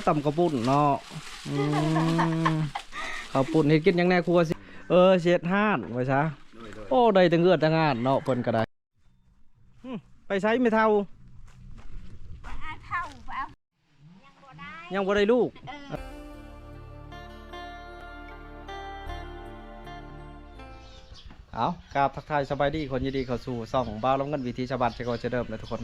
ຕຳເຂົ້າປຸ້ນເນາະ. ອືມ ເຂົ້າປຸ້ນເຮັດກິນຫຍັງແດ່ຄົວຊິ ເອີ ຊິເຮັດຮ້ານວ່າຊະ. ໂດຍໆ ໂອ້ ໄດ້ແຕ່ເງືອແຕ່ງານເນາະ ເພິ່ນກໍໄດ້. ຫຶ ໄປໃສແມ່ເຖົ້າ? ໄປຫາເຖົ້າ ໄປເອົາ ຍັງບໍ່ໄດ້ ຍັງບໍ່ໄດ້ລູກ. ເອີ ເອົາ ກາບທັກທາຍສະບາຍດີ ຄົນຍິນດີເຂົ້າສູ່ຊ່ອງບ່າວລຳເງິນ ວິຖີຊາວບ້ານ ເຊັ່ນເກົ່າເຊັ່ນເດີມນະທຸກຄົນ.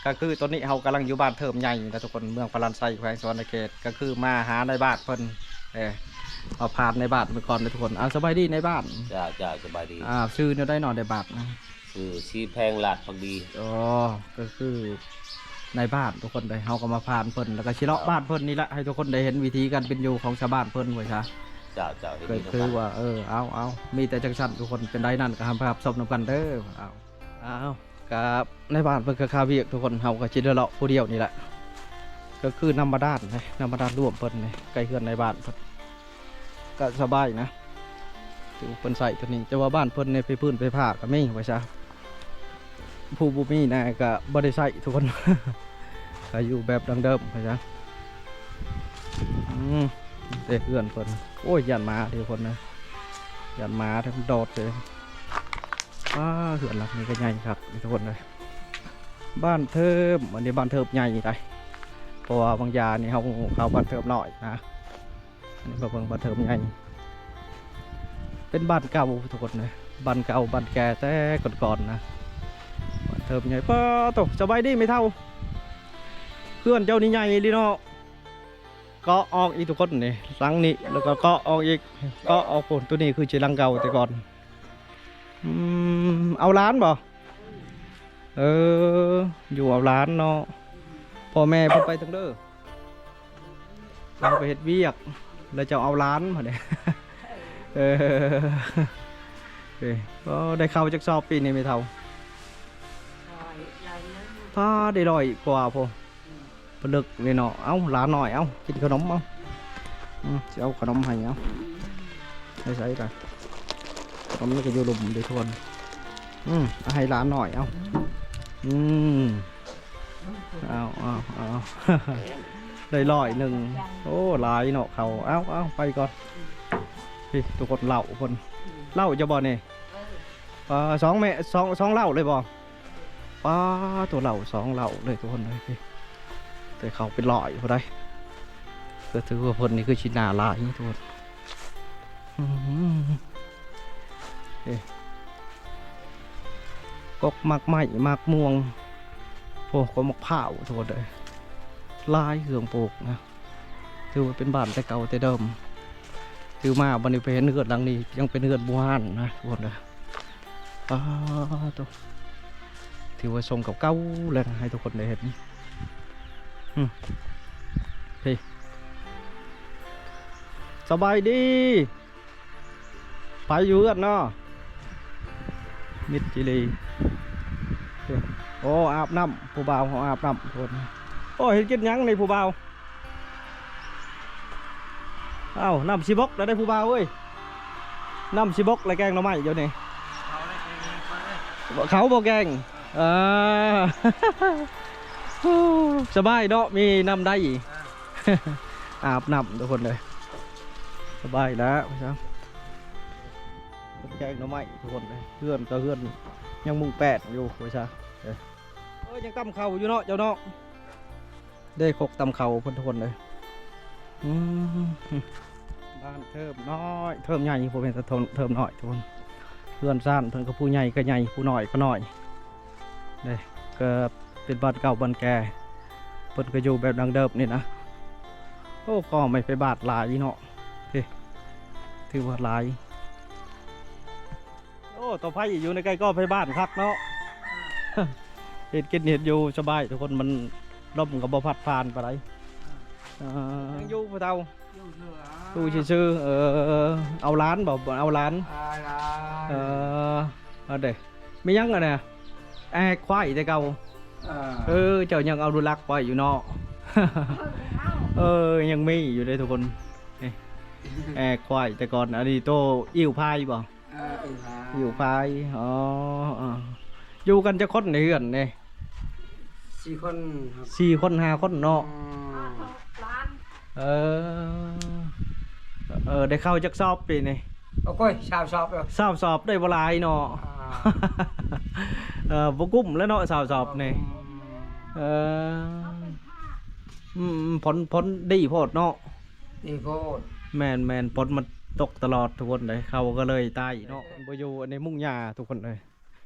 ກໍຄືຕອນນີ້ເຮົາກຳລັງຢູ່ບ້ານເທີບໃຫຍ່ນະທຸກຄົນ ເມືອງພະລານໄຊ ແຂວງສະຫວັນນະເຂດ. ກໍຄືມາຫານາຍບ້ານເພິ່ນ ເອີ ມາຜ່ານນາຍບ້ານເພິ່ນກ່ອນນະທຸກຄົນ. ເອົາ ສະບາຍດີນາຍບ້ານ. ເຈົ້າ ເຈົ້າ ສະບາຍດີ. ອ່າ ຊື່ແນວໃດເນາະນາຍບ້ານ? ຊື່ສີແພງ ລາດພັກດີ. ອໍ ກໍຄືນາຍບ້ານທຸກຄົນເດ້. ເຮົາກໍມາຜ່ານເພິ່ນ ແລ້ວກໍຊິເລາະ ເຈົ້າ ບ້ານເພິ່ນນີ້ແຫຼະ ໃຫ້ທຸກຄົນໄດ້ເຫັນວິຖີການເປັນຢູ່ຂອງຊາວບ້ານເພິ່ນວ່າຊະ. ເຈົ້າ ເຈົ້າ ເຫັນດີນຳກັນ. ກໍຄືວ່າ ເອີ ເອົາ ເອົາ ມີແຕ່ຈັ່ງຊັ້ນທຸກຄົນ ເປັນໃດນັ້ນກໍໃຫ້ຮັບຊົມນຳກັນເດີ. ເອົາ ເອົາ ກໍນາຍບ້ານເພິ່ນກໍຄາວຽກທຸກຄົນ ເຮົາກໍຊິໄດ້ເລາະຜູ້ດຽວນີ້ແຫຼະ. ກໍຄືນ້ຳບາດານເດ້ ນ້ຳບາດານລວມເພິ່ນນີ້ ໃກ້ເຮືອນນາຍບ້ານເພິ່ນ. ກະສະບາຍນະ ຖືວ່າເພິ່ນໃຊ້ຕົວນີ້ ແຕ່ວ່າບ້ານເພິ່ນໃນໄຟຟືນໄຟຟ້າກະມີວ່າຊະ. ຜູ້ບໍ່ມີນະກະບໍ່ໄດ້ໃຊ້ທຸກຄົນ ກະຢູ່ແບບດັ້ງເດີມວ່າຊະ. ອືມ ແຕ່ເຮືອນເພິ່ນ ໂອ້ຍ ຢ້ານໝາເດ້ທຸກຄົນເອີຍ ຢ້ານໝາເດ້ ມັນດອດເດ້. ອ້າ ເຮືອນຫຼັງນີ້ກະໃຫຍ່ຄັກເດ້ທຸກຄົນເອີຍ. ບ້ານເທີບ ອັນນີ້ບ້ານເທີບໃຫຍ່ໄດ໋ ເພາະວ່າບາງຢ່າງນີ້ເຮົາເຂົ້າບ້ານເທີບນ້ອຍນະ. ອັນນີ້ມາເບິ່ງບ້ານເທີບໃຫຍ່ ເປັນບ້ານເກົ່າທຸກຄົນເອີຍ ບ້ານເກົ່າບ້ານແກ່ແຕ່ກ່ອນໆນະ ບ້ານເທີບໃຫຍ່. ປ້າໂຕ ສະບາຍດີແມ່ເຖົ້າ ເຮືອນເຈົ້ານີ້ໃຫຍ່ອີ່ຫຼີເນາະ. ເກາະອອກອີກທຸກຄົນນີ້ ຫຼັງນີ້ ແລ້ວກໍເກາະອອກອີກ ເກາະອອກພຸ້ນ. ໂຕນີ້ຄືຊິຫຼັງເກົ່າແຕ່ກ່ອນ. ອືມ ເອົາຫຼານບໍ່? ເອີ ຢູ່ເອົາຫຼານເນາະ ພໍ່ແມ່ເພິ່ນໄປທາງເດີ ເຂົາໄປເຮັດວຽກ ແລ້ວເຈົ້າເອົາຫຼານ ເອີ ໂອ້ ໄດ້ເຂົ້າຈັກຊອບປີນີ້ແມ່ເຖົ້າ? ພາໄດ້ຮ້ອຍກວ່າພຸ້ນ ປະເລິກນີ້ເນາະ. ເອົ້າ ຫຼານນ້ອຍ ເອົ້າ ກິນຂະໜົມ ເອົ້າ ອືມ ຊິເອົາຂະໜົມໃຫ້ ເອົ້າ ໃສ່ໃສ່ໄປ ຂະໜົມນີ້ກໍຢູ່ລຸ່ມເດ້ທຸກຄົນ. ອືມ ເອົາໃຫ້ຫຼານນ້ອຍ ເອົ້າ ອືມ ເອົາ ເອົາ ເອົາ ໄດ້ຮ້ອຍໜຶ່ງ ໂອ້ ຫຼາຍເນາະເຂົາ. ເອົາ ເອົາ ໄປກ່ອນ. ພີ້ ທຸກຄົນ ເຫຼົ້າພຸ້ນ ເຫຼົ້າຈະບໍ່ນີ້? ເອີ ສອງແມ່ ສອງ ສອງເຫຼົ້າເລີຍບໍ່? ປ້າ ໂຕເຫຼົ້າສອງເຫຼົ້າເລີຍທຸກຄົນເອີຍ ແຕ່ເຂົາເປັນຮ້ອຍພຸ້ນໃດ໋. ກໍຖືວ່າເພິ່ນນີ້ຄືຊິໜ້າຫຼາຍທຸກຄົນ. ອືມ ເອີ ກົກໝາກໄມ້ໝາກມ່ວງ ໂອ້ ກົກໝາກພ້າວທຸກຄົນເອີຍ ຫຼາຍເຄື່ອງປູກນະ. ຖືວ່າເປັນບ້ານແຕ່ເກົ່າແຕ່ເດີມ ຖືມາບັດນີ້ໄປເຫັນເຮືອນຫຼັງນີ້ ຍັງເປັນເຮືອນບູຮານນະທຸກຄົນເດີ. ປາໂຕ ຖືວ່າຊົງເກົ່າໆແລ້ວໃຫ້ທຸກຄົນໄດ້ເຫັນ. ອືມ ພີ້ ສະບາຍດີ ໃຜຢູ່ເຮືອນເນາະ? ມິດຈີລີ. ໂອ້ ອາບນ້ຳ ຜູ້ບ່າວເຮົາອາບນ້ຳພຸ້ນ. ໂອ້ ເຮັດກິນຫຍັງນີ້ຜູ້ບ່າວ? ເອົ້າ ນ້ຳຊິບົກແລ້ວເດ້ຜູ້ບ່າວເອີຍ ນ້ຳຊິບົກແລ້ວ ແກງໜໍ່ໄມ້ຢູ່ນີ້. ເຂົາບໍ່ແກງ ເອີ ສະບາຍເນາະ ມີນ້ຳໄດ້ ອາບນ້ຳທຸກຄົນເອີຍ ສະບາຍແລ້ວ. ແກງໜໍ່ໄມ້ທຸກຄົນເອີຍ ເຮືອນກໍເຮືອນຍັງມຸງແປ້ນຢູ່ວ່າຊະ. ເອີ ຍັງຕຳເຂົ້າຢູ່ເນາະເຈົ້າເນາະ. ໄດ້ຄົກຕຳເຂົ້າເພິ່ນທຸກຄົນເອີຍ. ອືມ ບ້ານເທີບນ້ອຍ ເທີບໃຫຍ່ ບໍ່ແມ່ນແຕ່ເທີບ ເທີບນ້ອຍທຸກຄົນ. ເຮືອນຊານເພິ່ນກໍຜູ້ໃຫຍ່ກໍໃຫຍ່ ຜູ້ນ້ອຍກໍນ້ອຍເດ້. ກໍເປັນບ້ານເກົ່າບ້ານແກ່ ເພິ່ນກໍຢູ່ແບບດັ້ງເດີມນີ້ນະ. ໂອ້ ກໍໄມ້ໄຜ່ບາດຫຼາຍເນາະ ເດ້ ຖືວ່າຫຼາຍ. ໂອ້ ເຕົາໄຟຢູ່ໃນໃກ້ກໍໄຟບ້ານຄັກເນາະ. ເຮັດກິນເຮັດຢູ່ສະບາຍທຸກຄົນ ມັນລົມກໍບໍ່ພັດຜ່ານປານໃດ. ເອີ ຍັງຢູ່ຜູ້ເຖົ້າ? ຢູ່ຊື່ໆ. ເອີ ເອົາຫຼານບໍ່? ເອົາຫຼານ. ເອີ ເອົາເດ້. ມີຫຍັງອັນນະ? ແອກຄວາຍແຕ່ເກົ່າ. ເອີ ເຈົ້າຍັງອະນຸລັກໄວ້ຢູ່ເນາະ. ເອີ ຍັງມີຢູ່ເດ້ທຸກຄົນ. ນີ້ ແອກຄວາຍແຕ່ກ່ອນ. ອັນນີ້ໂຕອິ້ວພາຍບໍ່? ເອີ ອິ້ວພາຍ. ອໍ ຢູ່ກັນຈັກຄົນໃນເຮືອນນີ້? ສີ່ຄົນ. ສີ່ຄົນຫ້າຄົນເນາະ. ອືມ. ເອີ ເອີ ໄດ້ເຂົ້າຈັກສອບປີນີ້? ໂອ້ຍ ຊາວສອບເດີ ຊາວສອບໄດ້ບໍ່ຫຼາຍເນາະ ອ່າ ເອີ ບໍ່ກຸ້ມແລ້ວເນາະ ຊາວສອບນີ້ ບໍ່ກຸ້ມ ເອີ ອືມ ຜົນ ຜົນດີໂພດເນາະ ດີໂພດ ແມ່ນໆ ຝົນມັນຕົກຕະຫຼອດທຸກຄົນເດ້ ເຂົ້າກໍເລີຍຕາຍເນາະ ບໍ່ຢູ່ ອັນນີ້ມຸງຫຍ້າທຸກຄົນເອີຍ.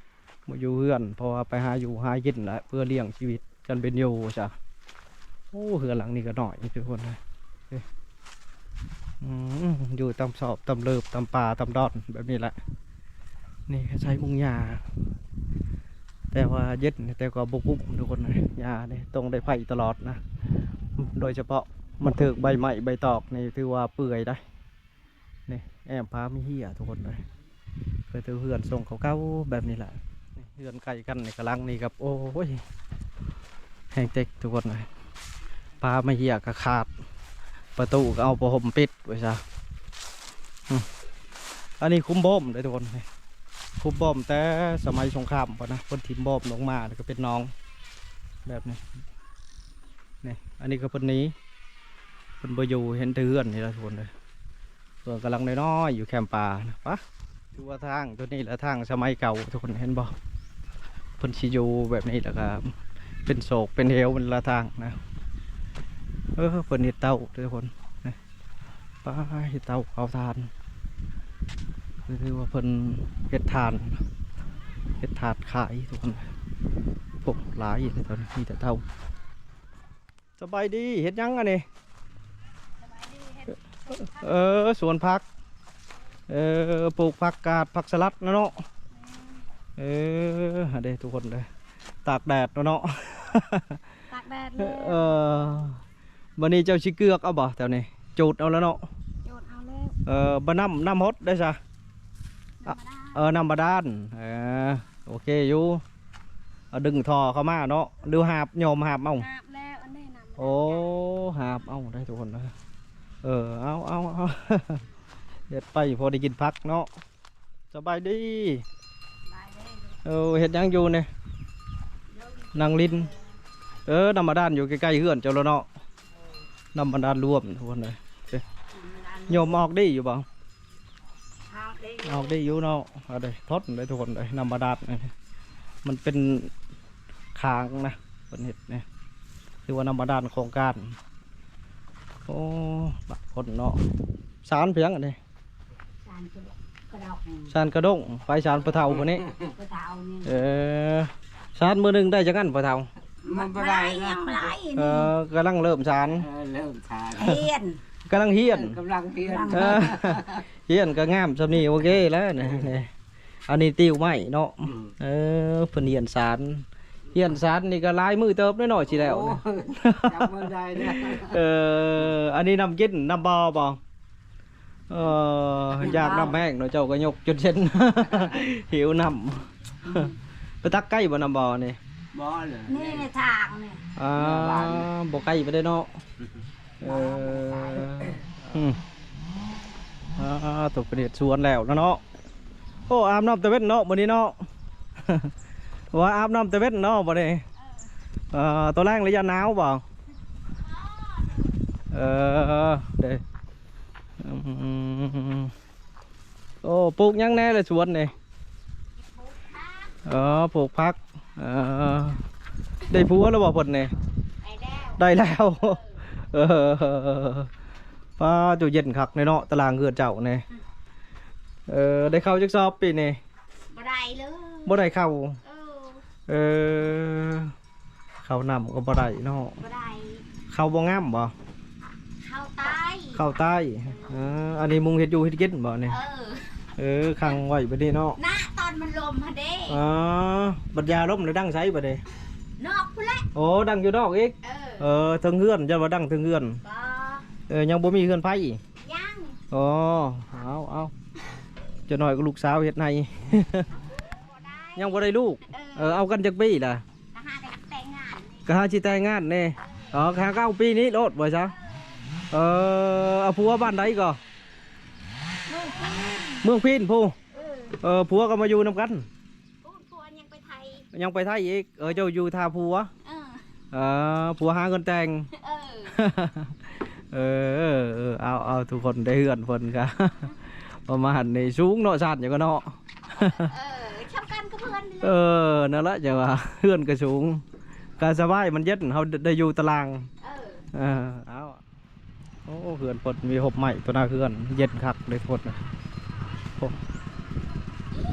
ບໍ່ຢູ່ເຮືອນ ເພາະວ່າໄປຫາຢູ່ຫາກິນແຫຼະ ເພື່ອລ້ຽງຊີວິດກັນເປັນຢູ່ຊະ. ໂອ້ ເຮືອນຫຼັງນີ້ກໍນ້ອຍທຸກຄົນເອີຍ ອືມ ຢູ່ຕາມຊອກຕາມເລີບຕາມປ່າຕາມດອນແບບນີ້ແຫຼະ. ນີ້ກໍໃຊ້ມຸງຫຍ້າ ແຕ່ວ່າເຢັນ ແຕ່ກໍບໍ່ກຸ້ມທຸກຄົນເອີຍ ຫຍ້ານີ້ຕ້ອງໄດ້ໄພຕະຫຼອດນະ ໂດຍສະເພາະມັນຖືກໃບໄມ້ໃບຕອກນີ້ ຖືວ່າເປື່ອຍໄດ໋. ນີ້ແອ້ມຜາມີເຫື່ອທຸກຄົນເອີຍ ເພິ່ນຖືເຮືອນຊົງເກົ່າໆແບບນີ້ແຫຼະ. ນີ້ເຮືອນໃກ້ກັນນີ້ກະຫຼັງນີ້ກັບ ໂອ້ຍ ແຮງເຕັກທຸກຄົນເອີຍ ຜາມີເຫື່ອກະຂາດ ປະຕູກະເອົາຜ້າຫົ່ມປິດໄວ້ຊະ. ອືມ ອັນນີ້ຂຸມບ່ອມເດ້ທຸກຄົນ ຂຸມບ່ອມແຕ່ສະໄໝສົງຄາມພຸ້ນນະ ເພິ່ນຖິ້ມບ່ອມລົງມາ ແລ້ວກະເປັນໜອງແບບນີ້. ນີ້ ອັນນີ້ກໍເພິ່ນໜີ ເພິ່ນບໍ່ຢູ່ ເຫັນແຕ່ເຮືອນນີ້ລະທຸກຄົນເອີຍ. ເຮືອນກຳລັງນ້ອຍໆ ຢູ່ແຄມປ່ານະ ປະ ຄືວ່າທາງໂຕນີ້ລະທາງສະໄໝເກົ່າທຸກຄົນເຫັນບໍ່ ເພິ່ນຊິຢູ່ແບບນີ້ ແລ້ວກະເປັນໂສກເປັນເຫວເປັນລະທາງນະ. ເອີ ເພິ່ນເຮັດເຕົາທຸກຄົນ ປະ ເຮັດເຕົາເຜົາຖ່ານ ຄືວ່າເພິ່ນເຮັດຖ່ານ ເຮັດຖ່ານຂາຍທຸກຄົນ. ໂອ້ ຫຼາຍເລີຍຕອນນີ້ ມີແຕ່ເຕົາ. ສະບາຍດີ ເຮັດຫຍັງອັນນີ້? ສະບາຍດີ ເຮັດສວນຜັກ ເອີ ສວນຜັກ ເອີ ປູກຜັກກາດ ຜັກສະຫຼັດນະເນາະ ແມ່ນ ເອີ ຫັ້ນເດ້ທຸກຄົນເດີ ຕາກແດດເນາະ ຕາກແດດເລີຍ ເອີ ບັດນີ້ເຈົ້າຊິເກືອກເອົາບໍ່ແຖວນີ້? ຈູດເອົາແລ້ວເນາະ ຈູດເອົາແລ້ວ ເອີ ບໍ່ ນ້ຳ ນ້ຳຫົດໄດ້ຊະ? ນ້ຳບາດານ ເອີ ນ້ຳບາດານ ເອີ ໂອເຄຢູ່ ເອົາດຶງທໍ່ເຂົ້າມາເນາະ ຫຼືຫາບ ໂຍມຫາບເອົາ? ຫາບແລ້ວ ອັນນີ້ນ້ຳ ໂອ້ ຫາບເອົາໄດ້ທຸກຄົນເອີຍ ເອີ ເອົາ ເອົາ ເອົາ ເຮັດໄປພໍໄດ້ກິນຜັກເນາະ. ສະບາຍດີ ສະບາຍດີ ເອີ ເຮັດຫຍັງຢູ່ນີ້? ນັ່ງຫຼິ້ນ ເອີ ນ້ຳບາດານຢູ່ໃກ້ໆເຮືອນເຈົ້າແລ້ວເນາະ ນ້ຳບາດານລວມທຸກຄົນເອີຍ ໂຍມອອກດີຢູ່ບໍ່? ອອກດີຢູ່ ອອກດີຢູ່ເນາະ ເອົາເດ້ ທົນເດ້ທຸກຄົນເອີຍ ນ້ຳບາດານນີ້ ມັນເປັນຄາງນະ ເພິ່ນເຮັດນີ້ ຖືວ່ານ້ຳບາດານໂຄງການ. ໂອ້ ບາງຄົນເນາະ ສານພຽງອັນນີ້ ສານກະດົງ ສານກະດົງ ໄປສານພໍ່ເຖົ້າພຸ້ນນີ້ ພໍ່ເຖົ້ານີ້ ເອີ ສານມື້ໜຶ່ງໄດ້ຈັກອັນພໍ່ເຖົ້າ? ມັນບໍ່ໄດ້ນະ ບໍ່ໄດ້ ຍັງບໍ່ໄດ້ ເອີ ກຳລັງເລີ່ມສານ ເອີ ເລີ່ມສານ ຮຽນ ກຳລັງຮຽນ ເອີ ກຳລັງຮຽນ ເອີ ຮຽນກໍງາມສ່ຳນີ້ ໂອເຄແລ້ວນີ້ ອັນນີ້ຕິວໄມ້ເນາະ ອືມ ເອີ ເພິ່ນຮຽນສານ ຮຽນສານນີ້ກໍຫຼາຍມື້ເຕີບເນາະ ຊິແລ້ວ ໂອ້ຍ ຈຳບໍ່ໄດ້ເດີ ເອີ ອັນນີ້ນ້ຳກິນ ນ້ຳບໍ່ບໍ່? ເອີ ຢາກນ້ຳແຮງເນາະ ເຈົ້າກໍຍົກຈົນເຊັນ ຫິວນ້ຳ ໄປຕັກໄກບໍ່ນ້ຳບໍ່ນີ້? ບໍ່ເລີຍ ນີ້ໃນທາງນີ້ ອ່າ ບໍ່ໄກປານໃດເນາະ ເອີ ອືມ ອ່າ ຕົວເປັນເຮັດສວນແລ້ວນະເນາະ. ໂອ້ ອາບນ້ຳແຕ່ເວັນເນາະ ມື້ນີ້ເນາະ ວ່າອາບນ້ຳແຕ່ເວັນເນາະ ບັດນີ້ ເອີ ຕອນແລງລະຢ້ານໜາວບໍ່? ເອີ ເດ້ ອືມ ໂອ້ ປູກຫຍັງແດ່ລະສວນນີ້? ເອີ ປູກຜັກ ເອີ ໄດ້ຜົວແລ້ວບໍ່ເພິ່ນນີ້? ໄດ້ແລ້ວ ໄດ້ແລ້ວ ເອີ ປ້າ ໂຕເຢັນຄັກແດ່ເນາະ ຕາລາງເຮືອນເຈົ້ານີ້ ອືມ ເອີ ໄດ້ເຂົ້າຈັກສອບປີນີ້? ບໍ່ໄດ້ເລີຍ ບໍ່ໄດ້ເຂົ້າ ເອີ ເອີ ເຂົ້ານ້ຳກໍບໍ່ໄດ້ເນາະ ບໍ່ໄດ້ ເຂົ້າບໍ່ງາມບໍ່? ເຂົ້າຕາຍ ເຂົ້າຕາຍ ເອີ ອັນນີ້ມຸງເຮັດຢູ່ເຮັດກິນບໍ່ນີ້? ເອີ ເອີ ຂັງໄວ້ບັດນີ້ເນາະ ນະ ຕອນມັນລົມຫັ້ນເດ້ ອໍ ບັດຢາລົມແລ້ວດັງໃສບັດນີ້? ນອກພຸ້ນແຫຼະ ໂອ້ ດັງຢູ່ນອກອີກ ເອີ ເອີ ເທິງເຮືອນ ຢ້ານວ່າດັງເທິງເຮືອນ ບໍ່ ເອີ ຍັງບໍ່ມີເຮືອນໃຜ? ຍັງ ອໍ ເອົາ ເອົາ ຈັກໜ້ອຍກໍລູກສາວເຮັດໃຫ້ ຍັງບໍ່ໄດ້ລູກ ເອີ ເອີ ເອົາກັນຈັກປີລະ? ກໍຫາກັນແຕ່ງງານ ກໍຫາຊິແຕ່ງງານແດ່ ອໍ ຫາກໍເອົາປີນີ້ໂລດວ່າຊະ ເອີ ເອົາຜົວບ້ານໃດກໍ? ເມືອງພີນ ເມືອງພີນພຸ້ນ ເອີ ເອີ ຜົວກໍມາຢູ່ນຳກັນ ພຸ້ນ ຜົວຍັງໄປໄທ ຍັງໄປໄທອີກ ເອີ ເຈົ້າຢູ່ຖ້າຜົວ ເອີ ເອີ ຜົວຫາເງິນແຕ່ງ ເອີ ເອີ ເອີ ເອົາ ເອົາ ທຸກຄົນ ໄດ້ເຮືອນເພິ່ນກະປະມານນີ້ ສູງເນາະ ຊານຫຍັງກະເນາະ. ເອີ ຊຳກັນກັບເຮືອນນີ້ແຫຼະ. ເອີ ນັ້ນລະ ຈັ່ງວ່າເຮືອນກະສູງ ກະສະບາຍ ມັນເຢັນ ເຮົາໄດ້ຢູ່ຕາລາງ. ເອີ ເອີ ເອົາ. ໂອ້ ເຮືອນເພິ່ນມີຮົ່ມໄມ້ຕໍ່ໜ້າເຮືອນ ເຢັນຄັກເດ້ທຸກຄົນ. ໂອ້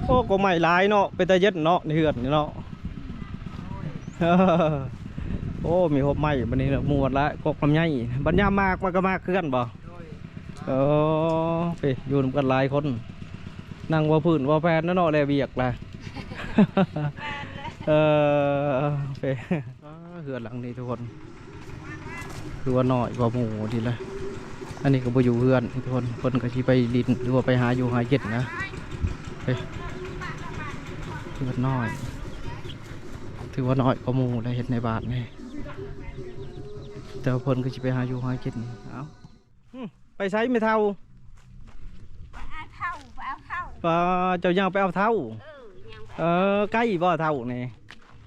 ໂອ້ ກົກໄມ້ຫຼາຍເນາະ ເປັນຕາເຢັນເນາະ ໃນເຮືອນນີ້ເນາະ. ໂອ້ ມີຮົ່ມໄມ້ ບັດນີ້ລະມ່ວນລະ ກົກລຳໄຍ ບັດຍາມໝາກມັນກະໝາກຄືກັນບໍ່? ໂອ້ ເອີ ຢູ່ນຳກັນຫຼາຍຄົນ ນັ່ງເວົ້າພື້ນເວົ້າແຜ່ນເນາະ ແລວຽກລະ. ເອີ ເອີ ເຮືອນຫຼັງນີ້ທຸກຄົນ ຄືວ່ານ້ອຍກວ່າໝູ່ດີລະ. ອັນນີ້ກະບໍ່ຢູ່ເຮືອນທຸກຄົນ ເພິ່ນກະຊິໄປຫຼິ້ນ ຫຼືວ່າໄປຫາຢູ່ຫາກິນນະ. ເອີ ເຮືອນນ້ອຍ ຖືວ່ານ້ອຍກວ່າໝູ່ລະ ເຮັດໃນບ້ານນີ້ ແຕ່ວ່າເພິ່ນກະຊິໄປຫາຢູ່ຫາກິນ. ເອົ້າ ອືມ ໄປໃສແມ່ເຖົ້າ? ໄປເອົາເຖົ້າ ໄປເອົາເຖົ້າ. ປາ ເຈົ້າຍ່າງໄປເອົາເຖົ້າ? ເອີ ຍ່າງໄປ. ເອີ ໄກບໍ່ເຖົ້ານີ້?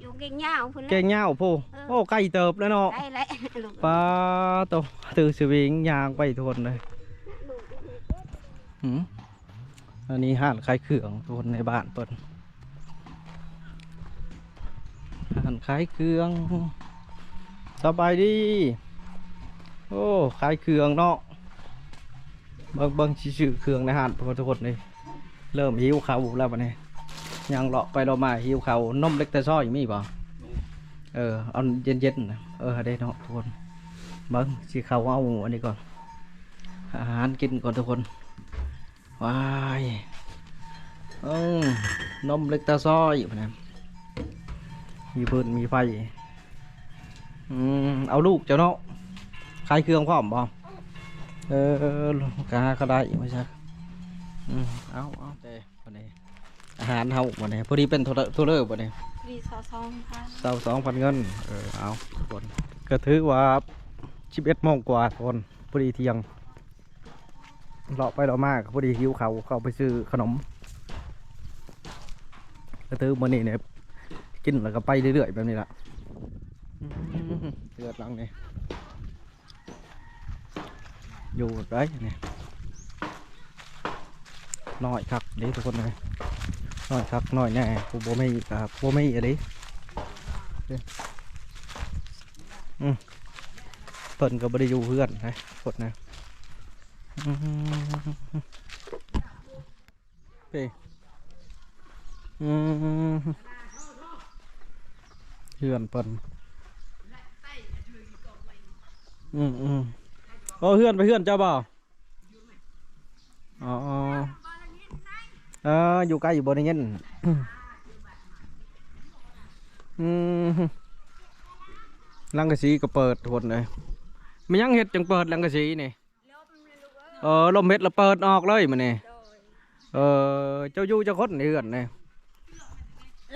ຢູ່ແກ້ງຍາວພຸ້ນແຫຼະ ແກ້ງຍາວພຸ້ນ. ເອີ ໂອ້ ໄກເຕີບແລ້ວເນາະ ໄກແຫຼະ. ປາໂຕ ຖືສະວິງຍ່າງໄປທຸກຄົນເອີຍ. ຫືມ ອັນນີ້ຮ້ານຂາຍເຄື່ອງທຸກຄົນ ໃນບ້ານເພິ່ນ ຮ້ານຂາຍເຄື່ອງ. ສະບາຍດີ. ໂອ້ ຂາຍເຄື່ອງເນາະ ເບິ່ງ ເບິ່ງຊິຊື້ເຄື່ອງໃນຮ້ານເພິ່ນທຸກຄົນເອີຍ. ເລີ່ມຫິວເຂົ້າແລ້ວບັດນີ້ ຍ່າງເລາະໄປເລາະມາຫິວເຂົ້າ. ນົມເລັກຕາຊອຍມີບໍ່? ເອີ ເອົາເຢັນໆນະ. ເອີ ເດ້ເນາະທຸກຄົນ ເບິ່ງຊິເຂົ້າເອົາອັນນີ້ກ່ອນ ອາຫານກິນກ່ອນທຸກຄົນ. ວ້າຍ ເອີ ນົມເລັກຕາຊອຍພຸ້ນນະ ມີຟືນມີໄຟ. ອືມ ເອົາລູກເຈົ້າເນາະ ຂາຍເຄື່ອງພ້ອມບໍ່? ເອີ ກະຫາກະໄດ້ວ່າຊະ. ອືມ ເອົາ ເອົາ ແຕ່ ບັດນີ້ອາຫານເຮົາບັດນີ້ ພໍດີເປັນໂທເລີ ໂທເລີບັດນີ້ ພໍດີຊາວສອງພັນ ຊາວສອງພັນເງິນ. ເອີ ເອົາທຸກຄົນ ກະຖືວ່າສິບເອັດໂມງກວ່າທຸກຄົນ ພໍດີທ່ຽງ ເລາະໄປເລາະມາກະພໍດີຫິວເຂົ້າ ເຂົ້າໄປຊື້ຂະໜົມ. ກະຖືມື້ນີ້ນີ້ກິນແລ້ວກະໄປເລື້ອຍໆແບບນີ້ລະ. ອືມ ເຮືອນຫຼັງນີ້ ຢູ່ແບບໃດນີ້? ນ້ອຍຄັກເດ້ທຸກຄົນເອີຍ ນ້ອຍຄັກນ້ອຍແນ່ ຜູ້ບໍ່ມີກະບໍ່ມີອີ່ຫຼີ. ອືມ ເພິ່ນກະບໍ່ໄດ້ຢູ່ເຮືອນໃດ ຄົນນະ. ອືມ ເພ ອືມ ເຮືອນເພິ່ນ ອືມໆ. ໂອ້ ເຮືອນ ໄປເຮືອນເຈົ້າບໍ່? ອໍ ເອີ ຢູ່ໃກ້ຢູ່ບໍ່ໄດ້ຍິນ. ອືມ ສັງກະສີກະເປີດທຸກຄົນເອີຍ. ແມ່ນຫຍັງເຮັດຈັ່ງເປີດສັງກະສີນີ້? ເອີ ລົມເຮັດລະເປີດອອກເລີຍມື້ນີ້. ໂດຍ ເອີ ເຈົ້າຢູ່ຈັກຄົນໃນເຮືອນນີ້?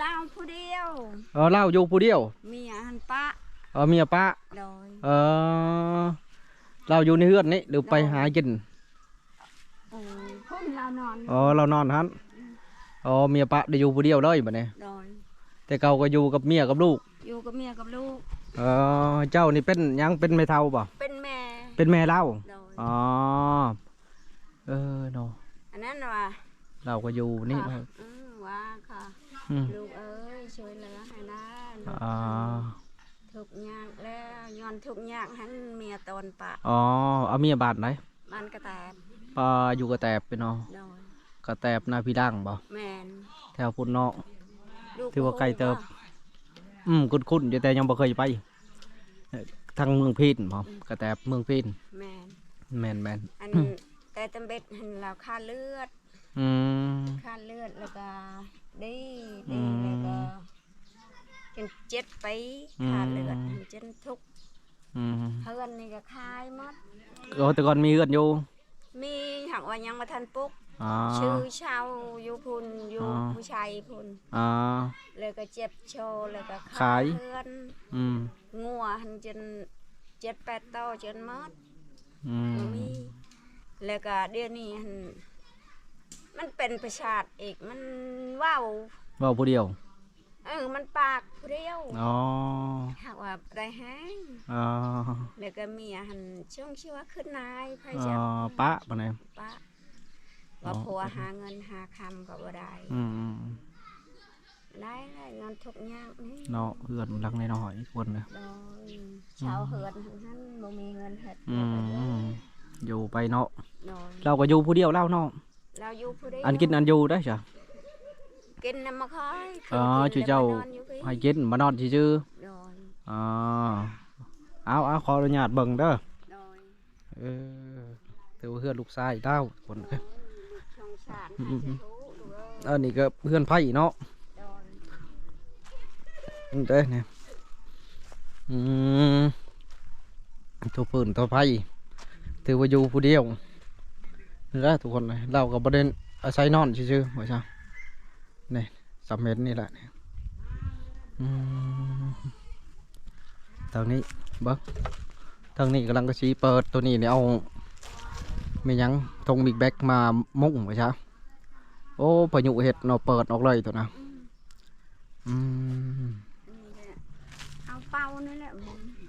ລາວຜູ້ດຽວ. ເອີ ລາວຢູ່ຜູ້ດຽວ ເມຍຫັ້ນປະ. ເອີ ເມຍປະ. ໂດຍ ເອີ ລາວຢູ່ໃນເຮືອນນີ້ ຫຼືໄປຫາກິນ? ເອີ ພຸ້ນລາວນອນ. ອໍ ລາວນອນຫັ້ນ. ອໍ ເມຍປະໄດ້ຢູ່ຜູ້ດຽວເລີຍບັດນີ້. ໂດຍ ແຕ່ເກົ່າກະຢູ່ກັບເມຍກັບລູກ. ຢູ່ກັບເມຍກັບລູກ. ເອີ ເຈົ້ານີ້ເປັນຫຍັງ ເປັນແມ່ເຖົ້າບໍ່? ເປັນແມ່. ເປັນແມ່ລາວ. ໂດຍ ອໍ ເອີເນາະ ອັນນັ້ນວ່າ ລາວກະຢູ່ນີ້ເນາະ. ອືມ ວ່າຄ່ະ ອືມ ລູກເອີຍ ຊ່ວຍເຫຼືອໃຫ້ນະ. ອໍ ທຸກຍາກແລ້ວ ຍ້ອນທຸກຍາກຫັ້ນເມຍຕອນປະ. ອໍ ເອົາເມຍບ້ານໃດ? ບ້ານກະແຕບ. ປາ ຢູ່ກະແຕບເນາະ. ໂດຍ ກະແຕບນາພີລ່າງບໍ່? ແມ່ນ ແຖວພຸ້ນເນາະ. ຖືວ່າໄກເຕີບ. ອືມ ຄຸ້ນໆຢູ່ ແຕ່ຍັງບໍ່ເຄີຍໄປ. ເອີ ທາງເມືອງພີນບໍ່? ອືມ ກະແຕບເມືອງພີນ. ແມ່ນ ແມ່ນໆ ອັນ ແຕ່ຕຳເບັດຫັ້ນລາວຂາດເລືອດ. ອືມ ຂາດເລືອດແລ້ວກະດີ ອືມ ດີແລ້ວກະ ຈົນເຈັດປີ ອືມ ຂາດເລືອດ ຈົນທຸກ. ອືມ ເຮືອນນີ້ກະຂາຍໝົດ. ໂອ ແຕ່ກ່ອນມີເຮືອນຢູ່? ມີ ຫາກວ່າຍັງບໍ່ທັນປຸກ. ອໍ ຊື່ເຊົ່າຢູ່ພຸ້ນ ຢູ່ ອໍ ຜູ້ໄຊພຸ້ນ. ອໍ ແລ້ວກະເຈັບໂຊ ແລ້ວກະຂາຍ ຂາຍເຮືອນ. ອືມ ງົວຫັ້ນຈົນເຈັດແປດໂຕຈົນໝົດ. ອືມ ບໍ່ມີ. ແລ້ວກະດຽວນີ້ຫັ້ນ ມັນເປັນປະສາດອີກ ມັນເວົ້າ ເວົ້າຜູ້ດຽວ. ເອີ ມັນປາກຜູ້ດຽວ. ອໍ ຫາກວ່າບໍ່ໄດ້ແຮງ. ອໍ ແລ້ວກໍເມຍຫັ້ນຊ່ວງຊິວ່າຂຶ້ນນາຍ ໃຜ ອໍ ຈະ ປະປານໃດ ປະ ວ່າ ອໍ ຜົວຫາເງິນຫາຄຳກໍບໍ່ໄດ້. ອືມ ໄດ້ແຫຼະ ຍ້ອນທຸກຍາກນີ້ເນາະ ເຮືອນຫຼັງນ້ອຍໆ ຄົນນະ. ໂດຍ ອືມ ເຊົ່າເຮືອນຫັ້ນບໍ່ມີເງິນເຮັດ. ອືມ ຢູ່ໄປເນາະ. ໂດຍ ລາວກໍຢູ່ຜູ້ດຽວລາວເນາະ. ລາວຢູ່ຜູ້ດຽວ ອັນກິນອັນຢູ່ໄດ້ຊະ ກິນນຳມາຄອຍ. ອໍ ຄືກິນ ຈຸເຈົ້າ ແລ້ວມານອນຢູ່ພີ້ ໃຫ້ກິນມານອນຊື່ໆ. ໂດຍ ອໍ ເອົາໆ ຂໍອະນຸຍາດເບິ່ງເດີ. ໂດຍ ເອີ ຖືວ່າເຮືອນລູກຊາຍລາວຄົນ. ສົງສານ ອືມ ໃຫ້ສາທຸລູກເອີຍ. ອັນນີ້ກໍເຮືອນໃພ້ເນາະ. ໂດຍ ນີ້ເດ້ນີ້ ອືມ ໂຕເພິ່ນໂຕໄພ້ ຖືວ່າຢູ່ຜູ້ດຽວນີ້ແຫຼະທຸກຄົນ. ລາວກໍບໍ່ໄດ້ອາໄສນອນຊື່ໆ ວ່າຊະ. ນີ້ ສຳເລັດນີ້ແຫຼະ. ອືມ ທາງນີ້ເບິ່ງ ທາງນີ້ກຳລັງກະຊິເປີດ. ໂຕນີ້ນີ້ເອົາແມ່ນຫຍັງ ຖົງບິກແບັກມາມຸງ ວ່າຊະ. ໂອ້ ພາຍຸເຮັດເນາະ ເປີດອອກເລີຍໂຕນະ. ອືມ ນີ້ແຫຼະ ເອົາເປົ່ານີ້ແຫຼະ.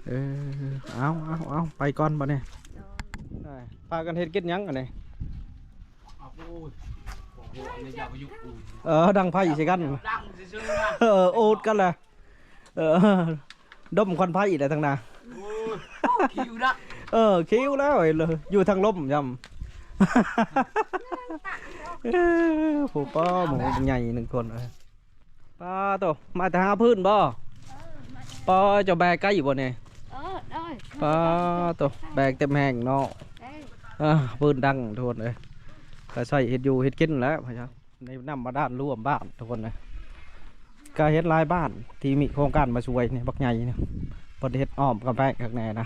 ເອີ ເອົາໆໆ ໄປກ່ອນບັດນີ້. ໂດຍ ໄປ ພາກັນເຮັດກິນຫຍັງອັນນີ້? ເອົາໂອ້ຍ ເອີ ດັງໄຟໃສ່ກັນ ດັງຊື່ໆນະ. ເອີ ໂອດກັນລະ. ເອີ ດົມຄວັນໄຟອີກແລ້ວທາງໜ້າ. ໂອ້ຍ ຄິວນະ. ເອີ ຄິວແລ້ວ ຢູ່ທາງລົມຊ້ຳ. ເອີ ຜູ້ປ້ອມໃຫຍ່ໜຶ່ງຄົນ. ປ້າໂຕ ມາແຕ່ຫາພື້ນບໍ່? ເອີ ມາແຕ່ ປ້າ ເຈົ້າແບກໄກຢູ່ບໍ່ນີ້? ເອີ ໂດຍ ປ້າໂຕ ແບກເຕັມແຮງເນາະ. ເອີ ເອີ ພື້ນດັງທຸກຄົນເອີຍ ກໍໃຊ້ເຮັດຢູ່ເຮັດກິນແຫຼະ ໃນນ້ຳບາດານລວມບ້ານທຸກຄົນເອີຍ. ກໍເຫັນຫຼາຍບ້ານທີ່ມີໂຄງການມາຊ່ວຍນີ້ ບັກໃຫຍ່ນີ້ ເພິ່ນເຮັດອ້ອມກຳແພງຄັກແນ່ນະ.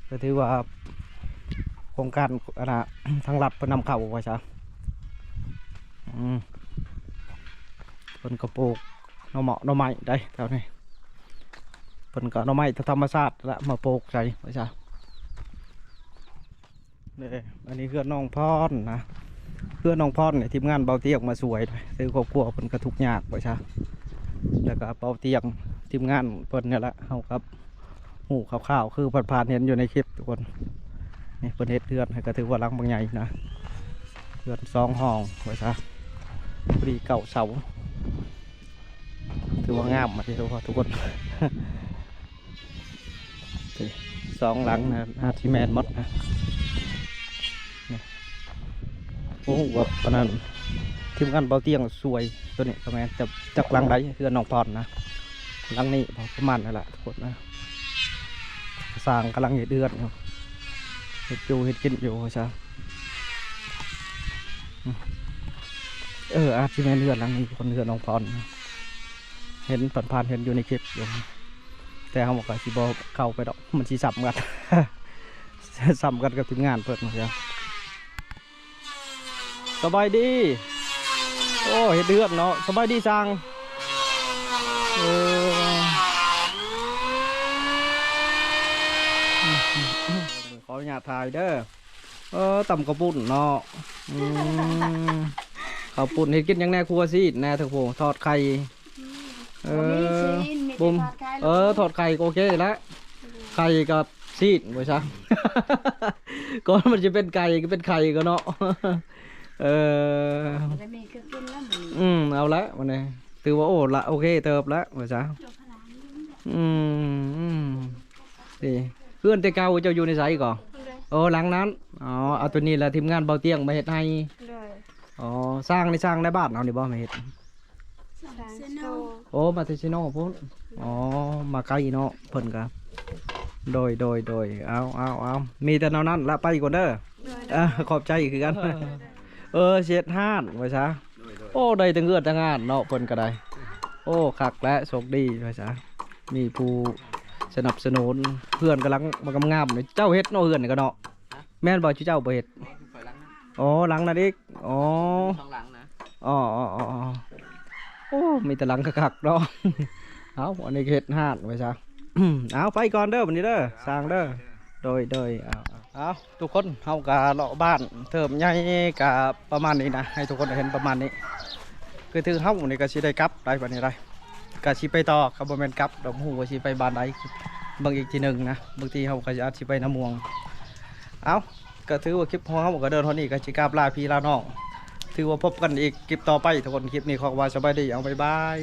ກໍຖືວ່າໂຄງການອັນນະ ທາງລັດເພິ່ນນຳເຂົ້າວ່າຊະ. ອືມ ເພິ່ນກໍປູກໜໍ່ເໝາະໜໍ່ໄມ້ໄດ໋ແຖວນີ້. ເພິ່ນກໍເອົາໜໍ່ໄມ້ທຳມະຊາດລະມາປູກໃສ່ວ່າຊະ. ເດ້ ອັນນີ້ເຮືອນນ້ອງພອນນະ ເຮືອນນ້ອງພອນນີ້ ທີມງານເບົາຕຽງມາຊ່ວຍ ຄືຄອບຄົວເພິ່ນກໍທຸກຍາກວ່າຊະ. ແລ້ວກໍເບົາຕຽງ ທີມງານເພິ່ນນີ້ແຫຼະ ເຮົາກໍຮູ້ຄ່າວໆ ຄືຜ່ານໆເຫັນຢູ່ໃນຄລິບທຸກຄົນ. ນີ້ເພິ່ນເຮັດເຮືອນໃຫ້ ກໍຖືວ່າຫຼັງບັກໃຫຍ່ນະ ເຮືອນສອງຫ້ອງວ່າຊະ ພໍດີເກົ້າເສົາ ຖືວ່າງາມມາກເດ້ທຸກຄົນ. ສອງຫຼັງນະ ອາດຊິແມ່ນໝົດນະ. ນີ້ ໂອ້ ວ່າປານນັ້ນ ທີມງານເບົາຕຽງຊ່ວຍ ໂຕນີ້ກໍແມ່ນ ຈັກ ຈັກຫຼັງໃດ ເຮືອນນ້ອງພອນນະ ຫຼັງນີ້ບໍ່ ປະມານນັ້ນລະທຸກຄົນນະ. ຊ່າງກຳລັງເຮັດເຮືອນຢູ່ ເຮັດຢູ່ເຮັດກິນຢູ່ວ່າຊະ. ເອີ ອາດຊິແມ່ນເຮືອນຫຼັງນີ້ ຄົນ ເຮືອນນ້ອງພອນນະ ເຫັນຜ່ານໆ ເຫັນຢູ່ໃນຄລິບຢູ່. ແຕ່ເຮົາກໍຊິບໍ່ເຂົ້າໄປດອກ ມັນຊິຊ້ຳກັນ ຊ້ຳກັນກັບທີມງານເພິ່ນ. ສະບາຍດີ. ໂອ້ ເຮັດເຮືອນເນາະ. ສະບາຍດີຊ່າງ. ເອີ ຂໍອະນຸຍາດຖ່າຍເດີ. ເອີ ຕຳເຂົ້າປຸ້ນເນາະ. ອືມ ເຂົ້າປຸ້ນເຮັດກິນຫຍັງແດ່? ຄົວຊີ້ນແດ່ ເຖິງຜູ້ທອດໄຂ່. ເອີ ບໍ່ມີຊີ້ນ ມີແຕ່ທອດໄຂ່. ເອີ ທອດໄຂ່ກໍໂອເຄລະ ໄຂ່ກັບຊີ້ນ ວ່າຊະ ກ່ອນມັນຊິເປັນໄກ່ກໍເປັນໄຂ່ກ່ອນເນາະ. ເອີ ກໍມີຄືກິນແລ້ວມື້ນີ້. ອືມ ເອົາລະມື້ນີ້ ຖືວ່າ ໂອ້ ລະ ໂອເຄເຕີບລະ ວ່າຊະ. ອືມ ອືມ ນີ້ ເຮືອນແຕ່ເກົ່າເຈົ້າຢູ່ໃນໃສກໍ? ໂອ້ ຫຼັງນັ້ນ. ອໍ ເອົາໂຕນີ້ລະ ທີມງານເບົາຕຽງມາເຮັດໃຫ້. ໂດຍ. ອໍ ສ້າງນີ້ສ້າງໃນບ້ານເຮົານີ້ບໍ່ມາເຮັດ? ໂອ້ ມາແຕ່ເຊໂນພຸ້ນ. ອໍ ມາໄກເນາະ ເພິ່ນກະ. ໂດຍ ໂດຍ ໂດຍ ເອົາ ເອົາ ເອົາ ມີແຕ່ແນວນັ້ນລະ ໄປກ່ອນເດີ. ໂດຍ ເອີ ຂອບໃຈຄືກັນ. ເອີ ຊິເຮັດຮ້ານວ່າຊະ. ໂອ້ ໄດ້ແຕ່ເຮືອນແຕ່ງານເນາະ ເພິ່ນກໍໄດ້. ໂອ້ ຄັກແຫຼະ ໂຊກດີວ່າຊະ ມີຜູ້ສະໜັບສະໜູນ. ເຮືອນກຳລັງງາມໆ ເຈົ້າເຮັດເນາະ ເຮືອນນີ້ກໍເນາະ. ແມ່ນບໍ່? ເຈົ້າບໍ່ເຮັດ? ອໍ ຫຼັງນັ້ນອີກ. ອໍ ສອງຫຼັງນະ. ອໍ ໂອ້ ມີແຕ່ຫຼັງຄັກໆເນາະ. ເອົາ ອັນນີ້ເຮັດຮ້ານໄວ້ຊະ. ເອົາ ໄປກ່ອນເດີບັດນີ້ເດີ ຊ່າງເດີ. ໂດຍ ໂດຍ ເອົາ ເອົາ ທຸກຄົນ ເຮົາກະເລາະບ້ານເທີບໃຫຍ່ກະປະມານນີ້ນະ ໃຫ້ທຸກຄົນໄດ້ເຫັນປະມານນີ້. ຄືຖືເຮົານີ້ກະຊິໄດ້ກັບໄດ້ບັດນີ້ໄດ້. ກະຊິໄປຕໍ່ ກໍບໍ່ແມ່ນກັບດອກ ບໍ່ຮູ້ວ່າຊິໄປບ້ານໃດ ເບິ່ງອີກທີໜຶ່ງນະ ບາງທີເຮົາກໍອາດຊິໄປນາມ່ວງ. ເອົ້າ ກໍຖືວ່າຄລິບຂອງເຮົາກໍເດີນເທົ່ານີ້ ກໍຊິກາບລາພີ່ລານ້ອງ ຖືວ່າພົບກັນອີກຄລິບຕໍ່ໄປທຸກຄົນ. ຄລິບນີ້ຂໍວ່າສະບາຍດີ ເອົາ ບາຍບາຍ.